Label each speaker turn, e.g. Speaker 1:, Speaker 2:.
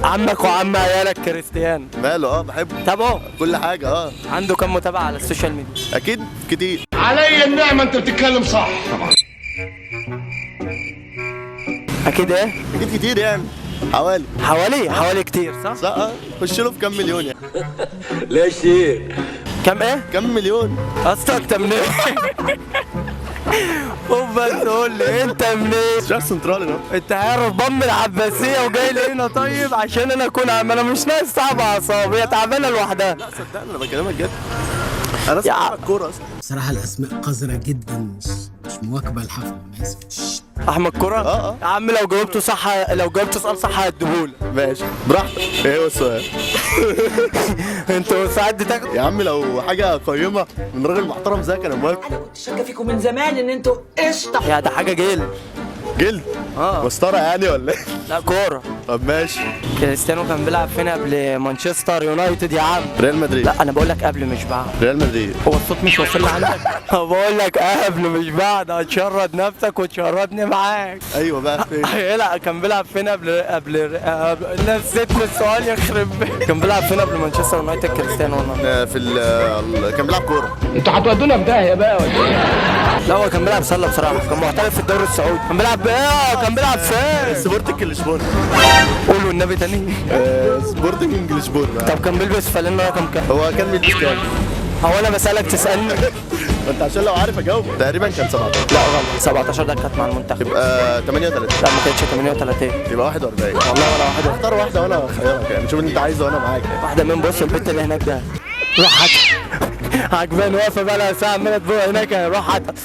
Speaker 1: عمك وعم عيالك كريستيانو.
Speaker 2: ماله؟ بحبه.
Speaker 1: تابعه؟
Speaker 2: كل حاجه.
Speaker 1: عنده كم متابعه على ال social media؟
Speaker 2: اكيد كتير.
Speaker 3: علي النعمة انت بتتكلم صح.
Speaker 1: اكيد ايه؟
Speaker 2: اكيد كتير يعني، حوالي.
Speaker 1: حوالي كتير، صح؟
Speaker 2: صح، خش له في كام مليون يعني.
Speaker 4: لا شيء.
Speaker 1: كم ايه؟
Speaker 2: كام مليون.
Speaker 1: اصلا انت منين؟ قوم بس قول لي انت منين؟
Speaker 2: شارع سنترال اهو.
Speaker 1: انت هربان من العباسية وجاي لي هنا؟ طيب عشان انا اكون عم، انا مش ناقص تعب اعصاب، هي تعبانة لوحدها.
Speaker 2: لا صدقني، انا بكلمك جد، انا اصلا بلعب كورة اصلا.
Speaker 5: بصراحة الأسماء قذرة جدا، مش مواكبة الحفلة، أنا آسف.
Speaker 1: احمد كرة؟
Speaker 2: اه.
Speaker 1: يا عم لو جاوبته صح، لو جاوبت سؤال صح هديهولك.
Speaker 2: ماشي براحتك، ايه هو السؤال؟
Speaker 1: انت مستعد تاخد؟
Speaker 2: يا عم لو حاجة قيمة من راجل محترم زيك انا موافق.
Speaker 6: انا كنت شاكه فيكم من زمان ان انتوا قشطه.
Speaker 1: يا ده حاجة جيل.
Speaker 2: جلد؟ مسطرة يعني ولا ايه؟
Speaker 1: لا، كورة.
Speaker 2: طب ماشي.
Speaker 1: كريستيانو كان بيلعب فين قبل مانشستر يونايتد يا عم؟
Speaker 2: ريال مدريد.
Speaker 1: لا، انا بقول لك قبل مش بعد.
Speaker 2: ريال مدريد.
Speaker 1: هو الصوت مش واصل لعندك؟ بقول لك قبل مش بعد، هتشرد نفسك وتشردني معاك.
Speaker 2: ايوه بقى، فين؟
Speaker 1: لا، كان بيلعب فين قبل، نسيتني السؤال يخرب بيت. كان بيلعب فين قبل مانشستر يونايتد كريستيانو رونالدو؟
Speaker 2: في كان بيلعب كورة.
Speaker 3: انتوا هتودونا في داهية بقى ولا ايه؟
Speaker 1: لا، هو كان بيلعب سله بصراحه، كان محترف في الدوري السعودي. كان بيلعب ايه؟ كان بيلعب فين؟
Speaker 2: سبورتنج لشبونه.
Speaker 1: قولوا النبي تاني.
Speaker 2: سبورتنج لشبونه.
Speaker 1: طب كان بيلبس فانلة رقم كام؟
Speaker 2: هو كان بيلبس كام؟
Speaker 1: هو انا بسالك تسالني؟
Speaker 2: ما انت عشان لو عارف اجاوب. تقريبا كان 17.
Speaker 1: لا غلط، 17 ده كانت مع المنتخب.
Speaker 2: يبقى 38.
Speaker 1: لا، ما كانتش 38.
Speaker 2: يبقى 41.
Speaker 1: والله ولا واحدة.
Speaker 2: اختار واحدة وانا اخيرك يعني، شوف اللي انت عايزه وانا معاك يعني.
Speaker 1: واحدة من، بص البنت اللي هناك ده، روح هات. عجبان واقفة بقى لها ساعة عماله تبوق هناك، روح هات.